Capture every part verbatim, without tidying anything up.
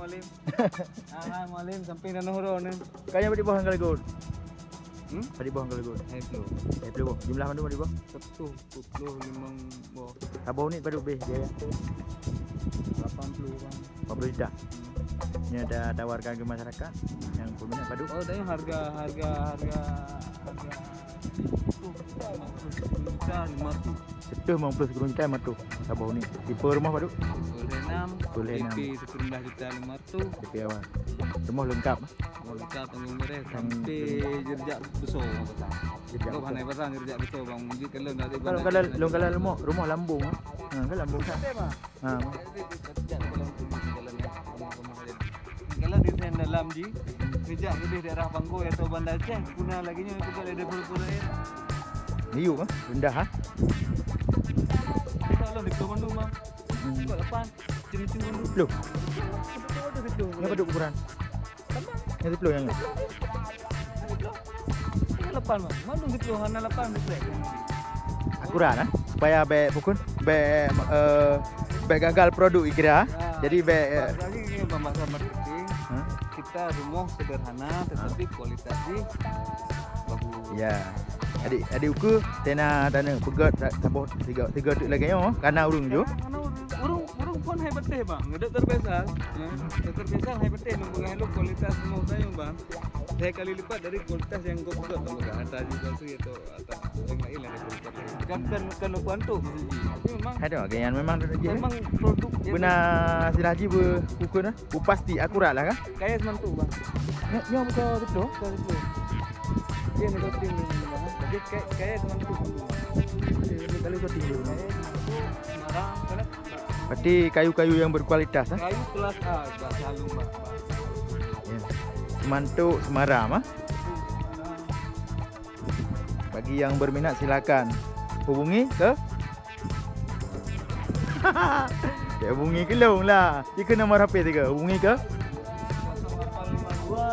Hai, hai, Mualem, sampéng Danau Horo ni. Kaya beri boh angka lagut. Hmm? Beri boh angka lagut. Hai, bro. Eh, beri boh. Jumlah mandum beri boh? Satu, dua puluh lima boh. Saboh unit padum beh dia? Lapan puluh, bang. Lapan puluh juta. Hmm. Ini ada tawarkan ke masyarakat yang peminat padum? Oh, tanya harga, harga, harga, harga. Satu juta lima ratus. Satu juta lima ratus. Saboh unit. Tipe rumah padum? Sepuluh enam. Sepuluh enam. Tipe sepuluh juta lima ratus. Tapi awak semua lengkap. Lengkap tanggong beres sampai jerjak besar. Jerjak besar. Hana pasang jerjak besar, bang. Jadi kalau nak, kalau, kalau lom, kalau rumah, rumah lambung, ah. Ha, kan lambung kan? Ha. Kalau desain dalam ji, sejak lebih daerah Banggoi atau Banda Aceh, guna lagi nyoe itu kalau ada pura-pura ya. Liu, ah, rendah, ah. Kita lah di Pura Bandung, bang. Hmm. Sebab lapan. Cuma-cuma dua puluh. Dua puluh, dua puluh. Ni apa duk ukuran? Sama. Yang sepuluh yang ni? Yang sepuluh. Yang lapan, bang. Mana sepuluh? Hana lapan, sepuluh. Akurat, eh? Supaya bek pukul, bek, eh, bek gagal produk kira. Ya. Jadi bek, eh, lagi ni pembahasan marketing. Hah? Kita rumah sederhana, tetapi kualitas di bagus. Ya. Adik, adik uku tena tana peugöt sa-, saboh tiga, tiga tuk lagèe nyoe, kana ureueng ju. Ureueng, ureueng pun hai beuteh, bang. Doktor Faisal, ya. Doktor Faisal hai beuteh, nang peugah lôn kualitas rumoh tanyoe, bang. Tiga kali lipat dari kualitas nyang gop-gop, bang, peugah ata ji palsu atau ata nyang laén lah dari kualitas. Kan, kan, kan lôn antuk biji. Tapi memang, aduh, gaya memang tu ji. Memang produk yang beuna sirah ji beu-, ukeue nah, beu pasti akurat lah kan? Kaya semantu, bang. Nyoe, nyoe beutôi, beutôi. Beutôi, beutôi. Dia ni penting ni, bang. Jadi kaya, kaya semantu. Dia ni kalau kau tinggi. Kaya semantu, Semarang, kan? Berarti kayu-kayu yang berkualitas, ah? Kayu kelas A, Pak Salum, Pak. Ya. Semantu Semarang, ah? Semantu Semarang. Bagi yang berminat, silakan hubungi ke, ya, hubungi ke lôn lah. Ika nomor H P tiga, hubungi ke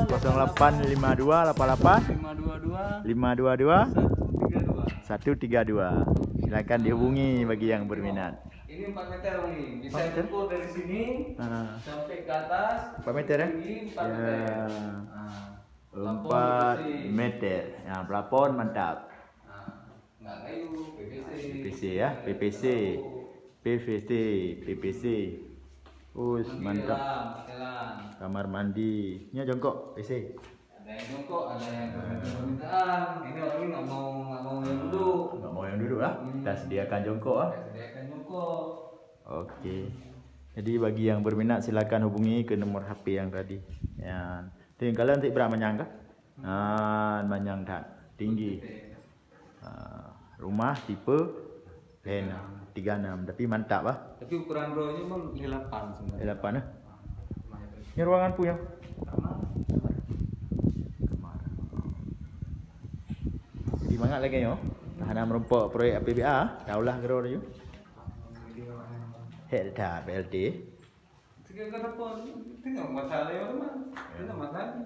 kosong lapan lima dua lapan lapan lima dua dua satu tiga dua. Silakan dihubungi bagi yang berminat. Ini empat meter, Umi. Bisa diukur dari sini sampai ke atas. Empat meter, eh? Tinggi empat meter. Ya. Ah. Empat meter. Ya, plafon mantap. Ah. Enggak kayu, P V C. P V C ya, P V C. P V C, P V C. Us, mantap. Kamar mandi. Nyoe jongkok, P V C. Ada yang jongkok, ada yang permintaan. Ini orang ni nggak mau, nggak mau yang duduk. Nggak mau yang duduk lah. Hmm. Kita sediakan jongkok lah. Kita sediakan jongkok. Oke. Jadi bagi yang berminat silakan hubungi ke nomor H P yang tadi. Ya. Tapi kalau nanti berat manyang kah? Ah, manyang that. Tinggi. Ah, rumah tipe N tiga enam, tapi mantap ah. Tapi ukuran droe nyoe memang L lapan sebenarnya. L lapan eh. Ah, lumayan. Ni ruangan punya. Kamar. Kamar. Jadi mangat lagèe nyoe. Hana meureumpok proyek A P B A, taulah keudroe laju. Hek dah P L T. Segala apa? Tengok masalah yang mana? Tengok masalah ni.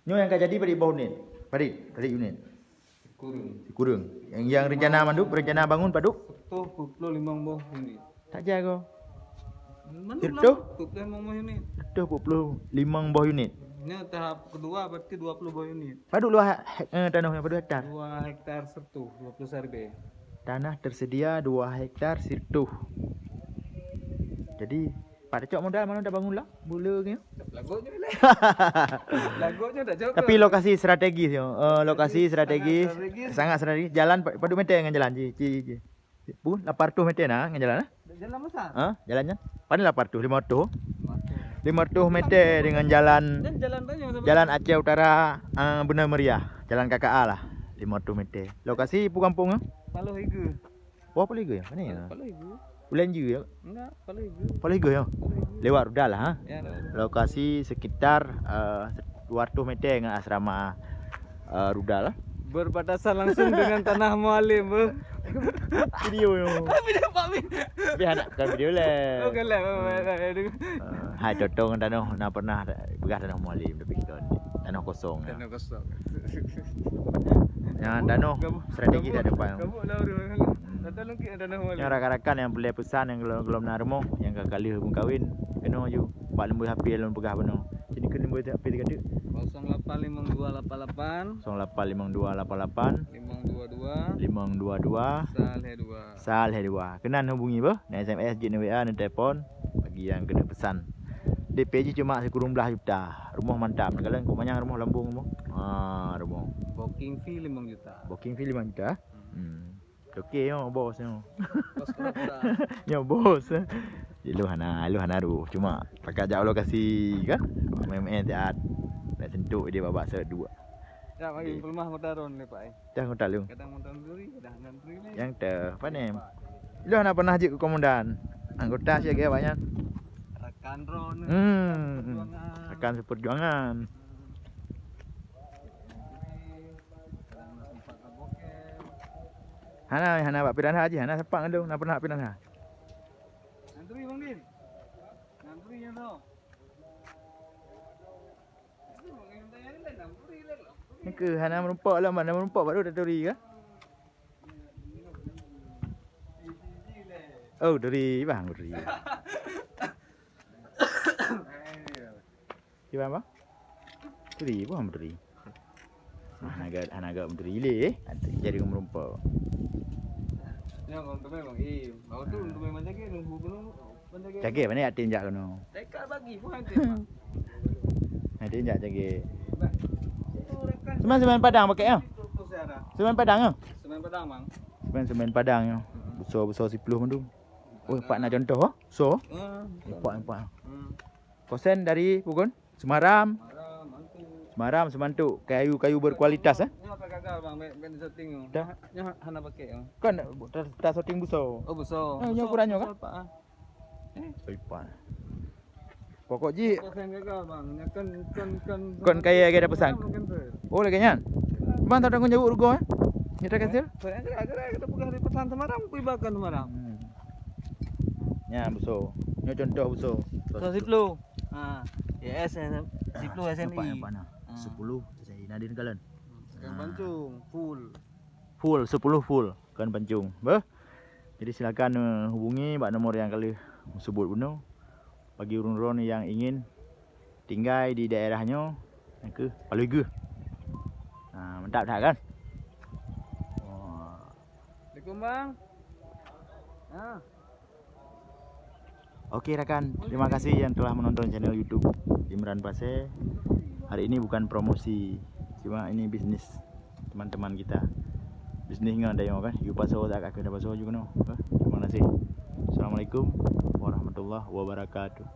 Nyoe nyang ka jadi padit boh unit? Padit, padit unit? Sikureueng. Sikureueng. Yang, yang rencana mandum, rencana bangun padum? Sireutoh peuet ploh limong boh unit. Tak jago. Mana sireutoh? Peuet ploh limong boh unit. Sireutoh peuet ploh limong boh unit. Ini tahap kedua berarti dua puluh boh unit. Padum luas hek-, eh, tanoh nyan padum hektar? Dua hektar sireutoh, dua puluh saribe. Tanah tersedia dua hektar sireutoh. Jadi, pat tacok modal, mana dah bangun lah, bula ke? Lagot nyoe lah. Lagot nyoe dah jawab. Tapi lokasi strategis nyoe. Eh, lokasi sangat strategis, strategis. Sangat strategis. Jalan pa-, padum meter dengan jalan. Ji, ji, ji. Pun lapan ratus meter nah dengan jalan, eh? Jalan besar. Ha? Jalan nyan? Pane lapan ratus, lima ratus. Lima ratus meter dengan jalan, dan jalan tanya sama jalan Aceh Utara, eh, Benoi Meriah. Jalan K K A lah. Lima ratus meter. Lokasi pu kampung, eh? Paloh Iga. Oh, Paloh Iga ya? Mana ya? Paloh Iga. Ulanjeu ya? Enggak, Paloh Iga. Paloh Iga ya? Paloh Iga. Lewat Rudal lah, ha? Ya, lewat Rudal. Lokasi sekitar, eh, dua ratus meter dengan asrama, eh, Rudal lah. Berbatasan langsung dengan tanah Mualem, beuh. Video nyoe. Video Pak Min. Tapi anak bukan video lah. Oh, bukan lah. Eh, hai, Toto ngon tanoh na pernah peugah tanoh Mualem, tapi kita ni tanoh kosong ya. Tanoh kosong. Yang tanoh strategi tak depan. Gabuk lah orang. Hmm. Tanoh lengkit tanoh Mualem. Yang rakan-rakan yang boleh pesan yang belum, belum na rumoh, yang ka ka lheueh meukawen, keunoe ju. Pak, nombor H P lôn peugah bunoe. Sini keu nombor H P teuka teuk. Kosong lapan limong dua lapan lapan. Kosong lapan limong dua lapan lapan. Limong dua dua. Limong dua dua. Saleh dua. Saleh dua. Keunan hubungi beuh. Na S M S jeuet, na W A, na telepon. Bagi nyang keuneuk peusan. D P jih cuma sikureueng blaih juta. Rumoh mantap. Neukalon kok manyang rumoh lambong rumoh. Ha, rumoh. Booking fee limong juta. Booking fee limong juta? Hmm. Oke nyoe bos nyoe. Bos kenapa? Nyoe bos. Ilôn hana, ilôn hana ruh. Cuma pakat jak lokasi kan. Main-main siat. Nak sentuk dia babak set dua. Ya, bagi Okey. Pelemah kota ron ni, Pak, eh. Dah kota lu. Kadang nonton duri, kadang nonton duri ni. Yang teu, apa ni? Ilôn hana pernah jeuet ke komandan. Anggota siaga banyak. Rakan ron. Hmm. Perjuangan. Rakan seperjuangan. Hana, hana bak piranha jih, hana sepak ngon lôn, na pernah piranha. Nantri Bang Din. Nantri yang tu. Nike hana meureumpok lom, hana meureumpok baru taturi kah? Oh, turi bang, turi. Kiban bang? Turi, bukan turi. Hana gak, hana gak menteri ilé, eh. Jadi meureumpok. Nyoe orang tu memang, eh, baru tu untuk memang jaga, nunggu penuh, menjaga. Jaga mana yatim jak kena. Teka bagi pun ada. Yatim jak jaga. Semen-semen Padang pakai ya? Semen Padang ya? Semen Padang, Bang. Semen-semen Padang ya. Besar-besar siploh mandum. Oh, pak nak contoh, oh. So. Hmm. Empat, empat. Hmm. Kosen dari Pugon? Semaram. Semaram, Mantuk. Semaram, Semantuk. Kayu-kayu berkualitas, eh? Nyoe ka gagal, Bang. Mek, mek syuting tu. Dah. Nyoe hana pakai, Bang. Kan tak, tak syuting buso. Oh, buso. Eh, nyoe ukuran nyoe, kan? Buso, Pak, ah. Eh? Soipan. Pokok ji. Bukan gagal, Bang. Nyoe kan, kan, kan. Kon kaya lagi ada pesan. Bukan, Bang. Oh, lagi nyan. Bang, tak ada jawab rugo, eh? Kita kasih. Saya kira, kira kita pegang di pesan Semaram, kui bahkan Semaram. Hmm. Nyan, buso. Nyoe contoh buso. Buso siploh. Ha, S S, siploh S M I. Nampak, nampak nah. Ha. Sepuluh S M I. Nadine Kalen. Kan pancung, full. Full, sepuluh full. Kan pancung. Beuh? Jadi silakan, eh, hubungi bak nomor nyang ka lheueh meusebut bunoe. Bagi ureueng-ureueng nyang ingin tinggai di daerah nyoe, nyang keuh Palui Geuh. Ha, mantap that kan? Wah. Assalamualaikum, Bang. Ha. Oke rakan, terima kasih yang telah menonton channel YouTube Imran Pasé. Hari ini bukan promosi, cuma ini bisnis teman-teman kita. Bisnis ngon dayo kan, you paso tak, aku dah paso juga no. Terima kasih. Assalamualaikum warahmatullahi wabarakatuh.